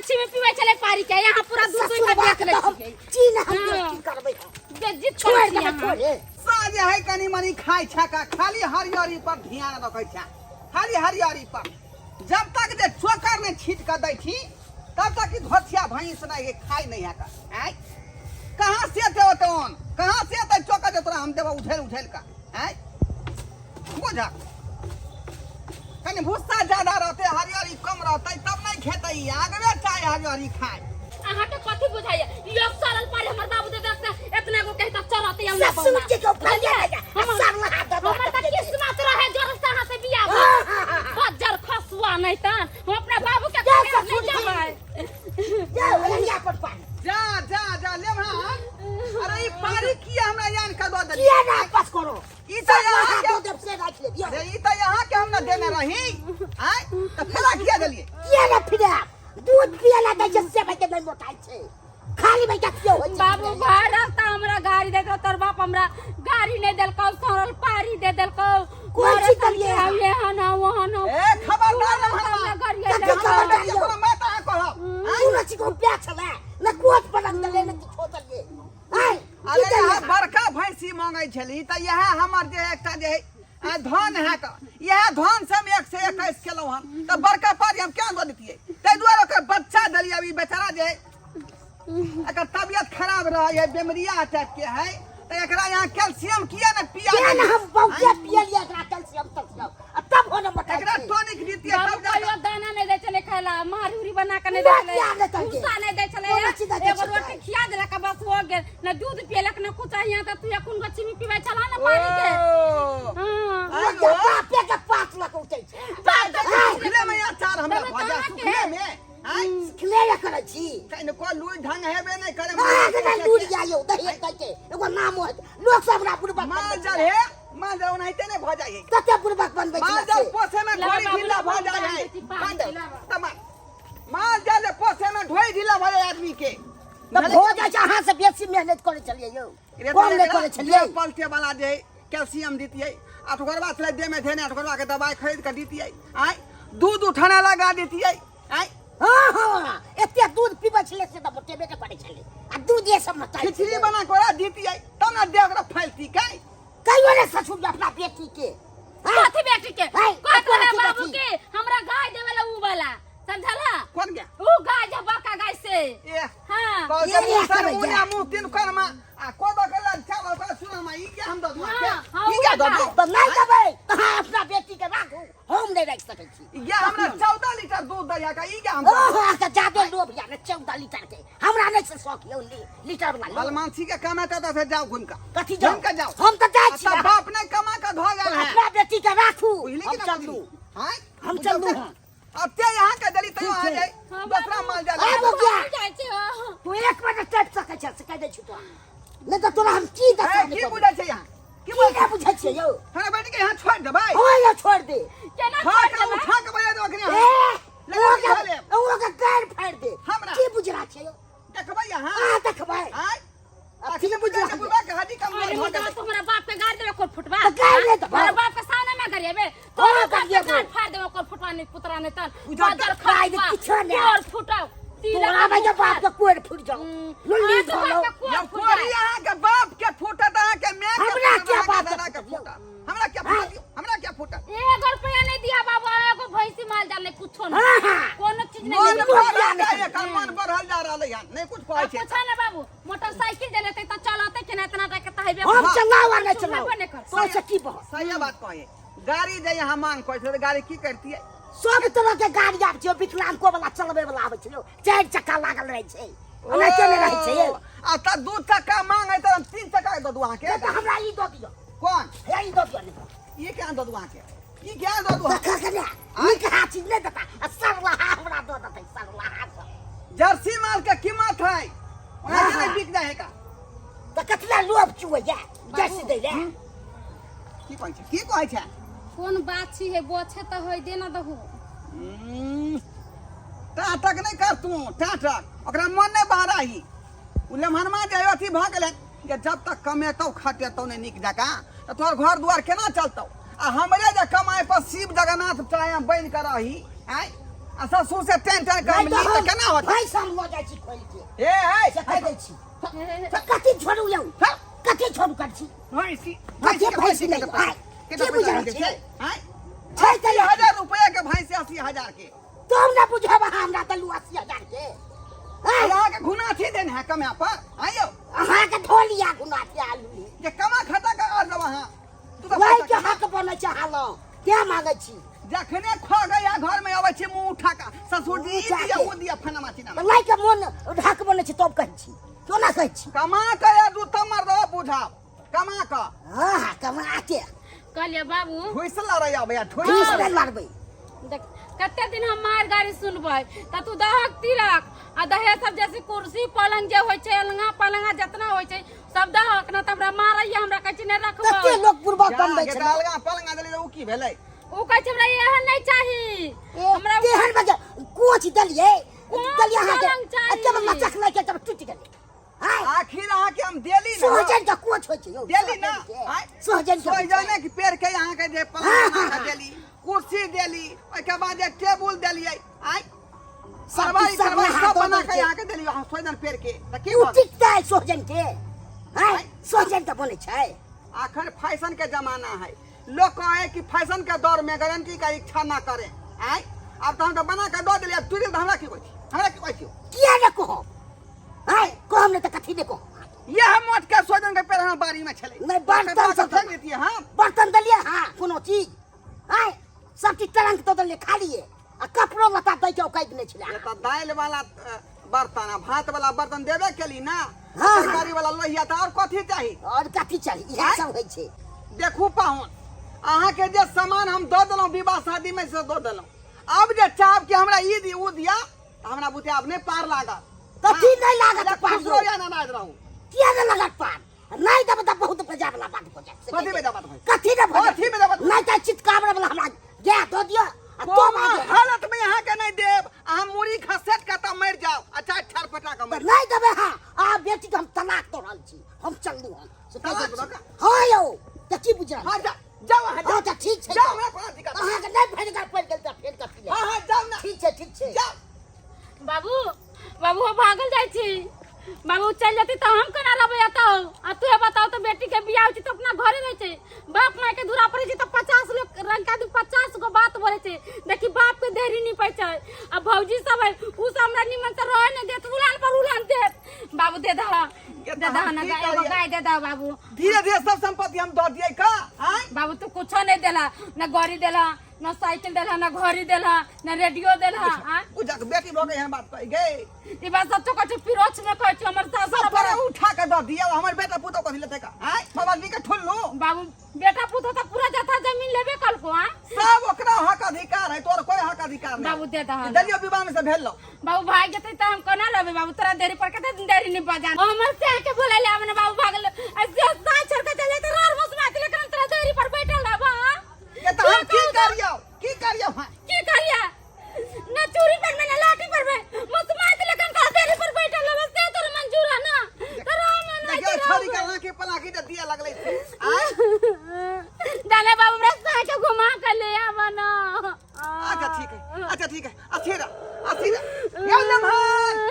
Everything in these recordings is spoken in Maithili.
गछी में पीबै छलै पारी के यहाँ पूरा दूध दूध के देख लै छियै चीन हम हाँ। की करबै हम? बेइज्जत छोड़ करै देबै छियै अहाँ। छोड़े साँझ है कनी मनी खाइ छै का खाली हरियरी पर ध्यान रखै छै खाली हरियरी पर जब तक जे चोकर नहि छीट कऽ दै छी तब तक ई धोथिया भैंस नहि खाइ नहि है का आँय कहाँ से एतै ओतन कहाँ से एतै चोकर जे तोरा हम देबौ उझेल उझेल कऽ आँय बुझ कनी भुस्सा ज्यादा रहतै हरियरी कम रहतै तब नहि खेतै ई आगवे चाहे हरियरी खाय अहाँके कथी बुझाइया यो सरल पारी हमर बाबू दे देख एतना गो कहता चरते हम ना ससुर जी के भैया हमर सर लहा दे हमर त किस्मत रहे जोर से अहाँ से बियाह हाँ, हाँ, हाँ, हाँ। बज्जर खसुआ नहीं त हम अपना बाबू के जा, घर नहीं ससुर जी। जेबै जाओ भैया पर पानी जा जा जा ले भान अरे ई पारी किया हमरा यान का दऽ देली किया ना आपस करो ई तऽ यहाँ दो के देव से राख ले अरे ई तऽ यहाँ के हम ना देने रही आय तऽ फेरा किया देलिए किया ना फिरा दूध पियला दै छै से भाई के नहीं मोटाइ छै खाली भाई के क्यों होइ छै बाबू घर रास्ता हमरा गाड़ी देलकौ तोर बाप हमरा गाड़ी नहीं देलकौ सरल पारी दे देलकौ कोन चीज देलियै अहाँ? हम यहाँ ना वहाँ ना ए खबरदार ना हमरा हमरा गाड़ी कते देलकौ। खबरदार यौ? मैं तऽ अहाँ कहब तू न छी को प्या छला न कोच पलक दले न किछो दलिए आय अरे यहाँ बड़का भैंसी मांगै छली तऽ इएह हमर जे एकटा जे है आ धन है का इएह धन से हम 121 केलहुँ हन तऽ बड़का पारी हम क्या दऽ दितियै ताहि दुआरे ओकर बच्चा देलियै अभी बेचारा जे है एकर तबियत खराब रहै है बेमरिया टाइप के है तऽ एकरा यहाँ कैल्शियम किया ने पिया किया न देलियै? हम बहुते पियलिए एकरा कैल्शियम तल्शियम आ तब हो न मोटाइ एकरा छै टॉनिक दितियै बाबू तब जा कहियो दाना नहीं दै छलै खाय ला मारी उरी बना के नहीं दै ना छलै किया नहि दै भूसा नहीं दै छलै कोनो चीज नहि दै एगो छलै। रोटी खिया देलक आ बस हो गेल न दूध पियलक न कुछ यहाँ तऽ तू एखन गछी में पीबै छला न पानी के ओ हाँ आइयो। बापे के 5 लाख उठै छै बाप तऽ सुखले में अचार हमरा तब भऽ जा कहाँ के? सुखले में आँय क्लियर करै छी कनि को लूइ ढंग हेबे नहि करे अहाँके नहि लूरि जाइयो दहेज दै के एगो नाम होत लोक सब हमरा बुड़बक माल बनबै जाल छलै। हे माल जाल ओनाहिते नहि भऽ जाइ है कते बुड़बक बनबै माल छलै जाल से। पोसे में लगा ढोरी बाबू, ढीला भऽ लगा जाइ है बाबू, पानी पिलाबा। तमाम माल जाल पोसे में ढोई ढीला भऽ जाइ आदमी के तऽ भऽ जाइ छै अहाँ से बेसी मेहनत करै छलियै यौ कम नहि करै छलियै पलटे वाला जे है, कैल्शियम दितियै आ ठोकरबा छलै देह में धेने ठोकरबा के दवाई खरीद के दितियै आँय दूध उठाना लगा दितियै आँय हाँ हाँ एते दूध पीबै छलै से तऽ मोटेबे के करै छलै आ दूधे सब मोटाइ खिचड़ी बना के ओकरा दितियै तब ने देह ओकरा फैलती कै कहियो ने ससुर अपना बेटी के हाँ? कथी बेटी के है, कहत रहे कथी बाबू बेटी? के हमरा गाय देवे ला ऊ वाला समझला कोन गया ऊ गाय जे बड़का गाय से ए हाँ कहल ये के ये मुसर करबै मुनिया जा। मुँह तीन कर्मा आ कोदो के लग चावल ओकरा सुना मा ई के हम दऽ दूँ हाँ, हाँ, ई के दऽ दूँ तऽ नहि देबै तऽ अहाँ अपना बेटी के राखू हम नहि राखि सकै छी ई के हमरा 14 लीटर दूध दैया का ई के हम दऽ ओहो दूँ। अहाँके जादे लोभ यऽ ने 14 लीटर के हमरा नहि से शौक यौ लीटर वाला लोभ। बलमानसी के कमेता तऽ से जाओ घुमि कऽ कथी जाउ घुमि कऽ जाओ हम तऽ जाइ छी आ तब बाप नहि कमा कऽ धऽ गेल है अपना बेटी के राखू बुझली हम कि ना चलू बुझली हाँ हम चलू हँ अब ते यहाँ के देली तैयो ठीक आ छै। जाए हाँ, दूसरा बाबू। माल जाल आबो गया। हम जाइ छी हाँ। तू एक मिनट टपि सकै छै से कहि दै छी तोरा नहि तऽ तोरा हम की ए, दशा की बुझै छै यहाँ की की बुझै नहि बुझै छियै यौ हमरा बेटी के यहाँ छोड़ देबै हो यौ छोड़ दे केना खा छोड़ के देबै? उठा के बजा देबै अखने ए हम ओ लगा के के धऽ लेब। ओ के गाड़ फाड़ि दे हमरा? की बुझरा छै यौ देखबै यहाँ अहाँ देखबै आय आ की बुझरा छै? बुढ़बा के हड्डी कमजोर अरे भऽ मुदा गेलै तू हमरा बाप के गाड़ देबे कोन फुटवा तऽ गाड़ि नहि देबै। हमरा बाप के सामने में गरिएबे तोरा बाप के गरिएबो। गाड़ फाड़ देबे कोन फुटवा नहीं पुतरा नहीं तन बुझा बजर गाड़ि खसुआ, किछो नहि। कोर फुटाउ तोरा भाई के बाप के कोड़ फुट जाओ लुल्ली धोलो यौ कोरी अहाँ के बाप के फूटत अहाँ के my के हमरा फूटत, क्या अहाँ के बाप के दादा के फूटत यौ? फूटत हमरा क्या फूटत यौ? हमरा क्या फूटत एगो रुपया नहीं दिया बाबा एगो भैंसी माल जाल नहीं कुछो नहीं हाँ, हाँ। कोनो चीज नहीं मन देलक। बढ़ल क्या जाय नहीं एकर मन बढ़ल जा रहलै हन नहि कुछ कहै अब छै पूछा ना बाबू मोटरसाइकिल दे लेते तो चलते कि ना इतना टाके त हेबे हम चलाओ आ नहीं चलाओ सुनबे नहीं कर तो से की बहस सही बात कहै गाड़ी जे यहाँ मांग करै छै तऽ गाड़ी की करतियै सब तरह के गाड़ी आबै छै विकलांगो वाला चलबै वाला आबै छै यौ चारि चक्का लागल रहै छै ओनाहिते नहि रहै छै यौ आ तऽ दू चक्का मांग है तऽ हम तीन चक्का दऽ दू अहाँके नहि तऽ हमरा ई दऽ दियौ कोन हे ई दऽ दियौ नहि तऽ ई केना दऽ दू अहाँके ई केना दऽ दू देखऽ के ने नीक हा चीज नहि देता आ सरलाहा हमरा दऽ देतै सरलाहा सब जर्सी माल के कीमत है ओना नहि बिक जाए है का तऽ कतला लोभ चुवैया जर्सी दै लए की कहै छै की कहै छै कोन बात छी हे बोछे तऽ होय दे ना दहु टाटक नहि कर तू टाटक ओकरा मन नहि बहराही ओ लेमहनमा जे अथी भऽ गेलै जे जब तक कमेतौ खटेतौ नहि नीक जकाँ तऽ तोहर घर दुआर केना चलतौ आ हमरे जे कमाइ पर शिव जगन्नाथ चाहे बनि कऽ रही आँय आ ससुर से टेन टेन कर नहि ली तऽ केना होत भैंस हम लऽ जाइ छी खोलि के ए ए से कहि दै छी कथी छोड़ू यौ कथी छोड़ू कर छी भैंसी कथी भैंसी नहि आय केतना की पैसा बुझल के छै छै आय छै तऽ 80000 रुपया के भैंसी 80000 के तुम ने बुझब अहाँ हमरा दलू 80000 के आय अहाँ के घुना थी देन है कमा पर आइयो अहाँके धो लिया गुना के आलू जे कमा खटा के आ जाब अहाँ तू तऽ लय पैसा के हक बनै छै अहाँ लग क्या मांगै छी जखने खो गया घर में अबै छी मुंह उठा के ससुर जी ई उठा दिया के। ओ दिया फनमा चिना तऽ लय के मोन हक बनै छै तब कहै छी क्यों ना कहै छी कमा के या दू तमर दो बुझाब कमा के हाँ हाँ कमा के कहलिए बाबू ठुस लड़ै अबै ठुस फीस नहि लड़बै देख कते दिन हम मार गाड़ी सुनबै तऽ तू दहक तिलक आ दहेज सब जैसे कुर्सी पलंग जे होइ छै अलंगा पलंगा जितना होइ छै सब दहक ना तऽ हमरा मारैया हमरा कहै छै नहि कते रखबै लोक बुढ़बा बनबै जा, छै के अलगा पलंगा देली तऽ उ की भेलै ओ कहै छै हमरा एहन नहि चाही हमरा तेहन बजे कोच देलियै कोच देलियै अहाँके पलंग चाही। एते लचक लए के तब टूटि गेलै आय आखिर अहाँ के हम देली ना सोहजन के कोच होइ छै यौ देली ना आय सोहजन के होइ छै। सोहजने के पेड़ के अहाँ के जे पलंग बना के देली कुर्सी देली ओहिके बाद जे टेबुल देलियै आय सब सरवाई चीज सब सरवाई नहा सब दऽ बना के देलकै। अहाँ के देली अहाँ सोहजन पेड़ के तऽ की ओ भऽ गेल? टिकतै सोहजन के आय सोहजन के बनै छै आखिर फैशन के जमाना है लोग कहे कि फैशन के दौर में गारंटी का इच्छा ना करे आय अब तो हम तो बना के दऽ देलियै टूटि गेल तऽ हमरा की कहै छी हमरा की कहै छी किया ने कहब आय कहब ने तऽ कथी ने कहब यह मोट के सोजन के पेड़ हमरा बाड़ी में छलै नहि, बर्तन सब फेंक देतियै हम बर्तन देलियै हाँ कोनो चीज आय सब चीज टरंक दऽ देलियै खालिए आ कपड़ो लत्ता दै के औकात नहि छलै ये तऽ दालि वाला बर्तन आ भात वाला बर्तन देबे केली ना हाँ। तरकारी वाला लोहिया तऽ और कथी चाही और कथी चाही इएह सब होइ छै देखू पाहुन अहाँके जे सामान हम दऽ देलहुँ विवाह शादी में से दऽ देलहुँ अब जे चाहब कि हमरा ई दी ओ दिया तऽ हमरा बुते आब नहि पार लागत कथी नहि लागत या पार खुश रहू या नाराज रहू किया नहि लागत पार नहि देबै तऽ बहुत बेजा वाला बात भऽ जायत कथी बेजा बात भऽ कथी ने भऽ जायत? कथी बेजा बात? नहि तऽ चितकाबरे वाला हमरा गाय दऽ दिअ आ तो कोनो हालत में अहाँ के नहीं देब अहाँ मुड़ी खसेट के तऽ मरि जाओ अच्छा छर पटा के तऽ मरि नहि देबै अहाँ आ बेटी के हम तलाक दऽ रहल छी हम चललू हन से कहि तलाक दै छी। दऽ हँ यौ तऽ की बुझल हाँ जा जाओ अहाँ हँ जाओ तऽ ठीक छै जाओ तऽ। हमरा कोनो दिक्कत नहीं। अहाँके नहि भरिगर पड़ि गेल तऽ फेर कथी हाँ हाँ जाओ ना ठीक छै ठीक छै जाओ बाबू बाबू हम भागल जाइ छी बाबू चलि जेतै तऽ हम केना रहबै एतऽ आ तू बताओ तऽ बेटी के बियाह होइ छै तऽ अपना घरे रहै छै बाप माय के दूरा पर रहै छै तऽ 50 लोग रंग के आदमी 50 गो बात बोलै छै देखी बाप के देरी नहीं पै छै आ भौजी सब है उ सब हमरा निमन से रहे नहीं देत उलान पर उलान देत बाबू दे दह ये दे तऽ दह हम ना की गाय एगो करियै? गाय दे दह बाबू धीरे धीरे सब संपत्ति हम दऽ दियै का आँय बाबू तू कुछो नहीं देला न गाड़ी देला न साइकिल देला न घड़ी देला न रेडियो देला आँय उ जाके बेटी भऽ गई हम बात कहि गई ई बात सचो कहै छी पिरोच में कहै छी हमर सास सब तोरे उठा के दऽ दिया हमर बेटा पुतोह कथी लेतै का आँय सब आदमी के ठुल्लू बाबू बेटा पुतोह तऽ पूरा जथा जमीन लेबे कलको आँय सब ओकरा हक अधिकार है तोर कोई हक अधिकार नहीं बाबू दे दह देलियो विवाह में से भेल लो बाबू भाग जेतै तऽ हम कोना रहबै बाबू तोरा देरी पर कते दिन देरी नहीं बजान हमर से आके बोले ले हमने बाबू भागल ऐसे साँझ छोड़ के चले जेतै रार मुस मात लेकिन हम तोरा देरी पर बैठल रहब हाँ? ये तो हम की करियो की करियो हाँ की करिया न चूड़ी पर में न लाठी पर में मुस मात लेकिन तोरा देरी पर बैठल रहब से तोर मंजूर है ना तोरा मन नहीं देखियो छोरी के लाठी पलाकी दे दिया लगलै आय दादा बाबू हमरा साँझ के घुमा के ले आब ना अच्छा ठीक है अच्छा ठीक है अथीरा अथीरा या लम्हान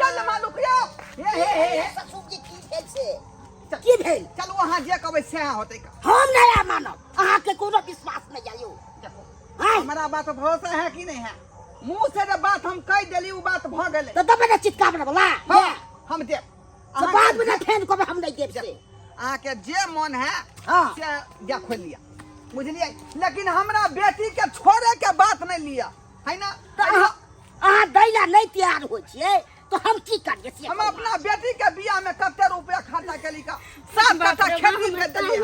या लम्हान रुक जाओ हे हे हे हे ससुर जी की भेल से की भेल चलू अहाँ जे कहबै सएह होतै का हम नहि मानब अहाँके कोनो विश्वास नहि आयो देखो आँय हमरा बात भरोसा है कि नहीं है मुंह से जे बात हम कहि देली उ बात भऽ गेलै तऽ देबै ने चितकाबरे वाला हाँ, हम देब से बाद में ना फेन कहबै हम नहि देब से अहाँके जे मन है हाँ। से जा खोलि लिअ बुझलियै लेकिन हमरा बेटी के छोड़े के बात नहीं लिअ है ना तऽ अहाँ अहाँ दै ला नहि तैयार होइ छियै तऽ हम की करियै से हम कहू। अपना बेटी के बियाह में कते रुपया खर्चा केली का 7 कट्ठा खेत भेज देलियै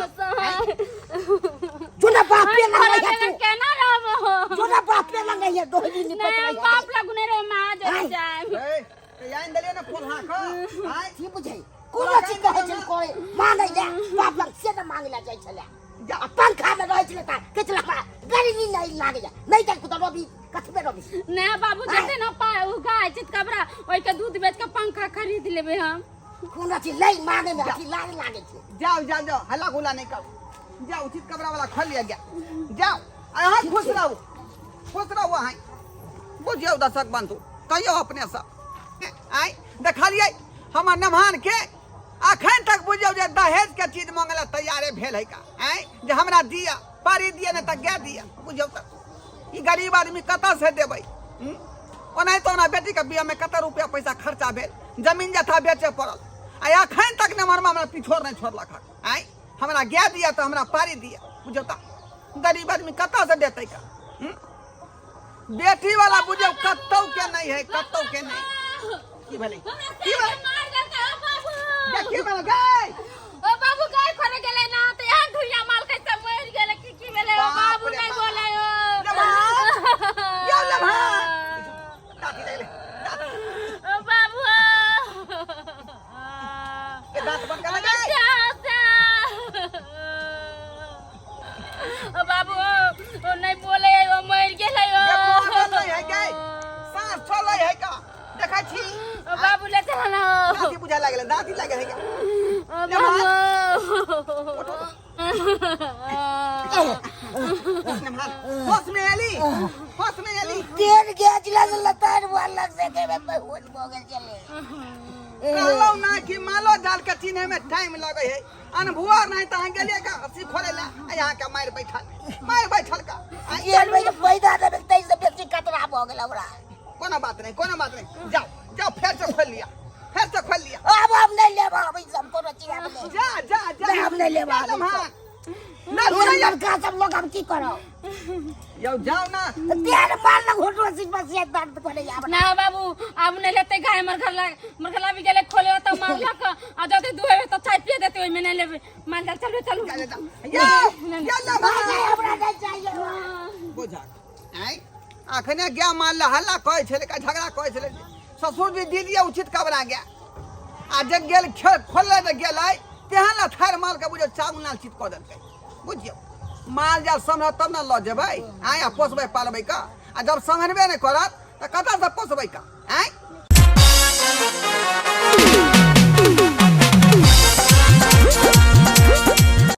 जो ना बाप पे लग रही है तू केना रहबो जो ना बाप पे लग रही है दोहरी निपट नहीं रही हम है बाप लगु नहीं रहे माँ जो आय। जाए ए, तऽ आनि देलियै ने पोल्हा के आँय की बुझै कोनो चीज कहै छलै कोइ मांगै ले बाप लग से ने मांगै ले जाइ छलै जा आ पंखा मे रहै छलै तऽ कहै छलै हमरा गर्मी नहि लागैया नहि तऽ तऽ रवि कथी मे रवि नहीं बाबू देते ना पा उ गाय चितकबरा ओइ के दूध बेच के पंखा खरीद लेबे हम कोनो चीज नहि मांगै मे अथी लाज लागै छै जाओ जाओ जाओ हल्ला गुल्ला नहीं करो जाओ उचित कपड़ा वाला खोल लिया गया जाओ अहाँ खुश रहू खुश रहू अहाँ बुझियौ दर्शक बंधु, कहियौ अपने सब। आइ देखलियै हमर नमहान के अखन तक बुझियौ जे दहेज के चीज मांगे ला तैयारे भेल है का, आइ जे हमरा दिया पारी दिया नहीं तऽ गाय दिया। बुझियौ तऽ ई गरीब आदमी कतऽ से देबै? ओनाहितो ओना बेटी के बियाह में कते रुपया पैसा खर्चा भेल, जमीन जथा बेचे पड़ल, आ अखन तक नमहरमा हमरा पिछोर नहीं छोड़लक हन। आइ हमरा गाय दिया तऽ हमरा पारी दिया। बुझियौ तऽ गरीब आदमी कतऽ से देतै का? बेटी वाला बुझियौ कतौ के नहीं है, कतौ के नहीं। की भेलै? की भेलै? मार देलकै ओ बाबू। की भेलै गाय? ओ बाबू गाय खोले गेलै ना तऽ एहन धुइया माल के सब मरि गेलै। की की भेलै ओ बाप बाबू? रे नहीं बाप। बोले ओ लम्हा। यौ लम्हा। दाँती लगलै, दाँत। ओ बाबू। ए, दाँत बंद कर गाय। ओ बाबू, ओ नहीं बोले, ओ मरि गेलै ओ। ये मरल नहीं है गाय, साँस चलै है का देखै छी। ओ बाबू ले चल ना। दाँती बुझाय लागलै, दाँती लागै है का। ओ बाबू। होश में एली, होश में एली। तेल गैस लग लतार हुआ लग से के में होश भऽ गेल छलै। कहलहुँ ना कि मालो जाल के चिन्हे में टाइम लगे है, अनभुआ नहीं तऽ अहाँ गेलियै का सिखोले ला, आ यहाँ के मारि बैठल, मारि बैठल का। आ जेल में जे पैदा देबै ताहि से बेसी खतरा भऽ गेल हमरा। कोनो बात नहीं, कोनो बात नहीं, जाओ जाओ, फेर से खोल लिया, फेर से खोल लिया। आब हम नहि लेब, आब ई सब कोनो चीज आब नहि। जा जा जा। नहि, हम नहि लेब आब। जा लम्हा। ना तोरा सुनैया। लड़का सब लोग हम की करब? यौ जाओ ना। तेल मार लग होटो सिर बस ये दर्द करे आब। ना बाबू, आब नहीं लेते गाय। हमर घर ला, हमर घर ला भी गेलै खोले तऽ मारलक, आ जते दुहेबे तऽ चाय पिए देते, ओहिमे नहीं लेबै माल जाल। चलू चलू। जा जा जा। यौ या लम्हा। नहि, हमरा नहि चाहिए। बुझा आँय अखने गाय मारल हल्ला कहै छलै का, झगड़ा कहै छलै, ससुर जी दीदी उचित कबरा गया, आ जे गेल खेल खोलले जे गेलै तेहन लथारि माल के बुझियौ चावल नाल चित कऽ देलकै। बुझियौ माल जाल सम्हरत तब ने लऽ जेबै आँय, आ पोसबै पालबै का, आ जब सम्हरबे नहि करत तऽ कतऽसँ पोसबै का आँय?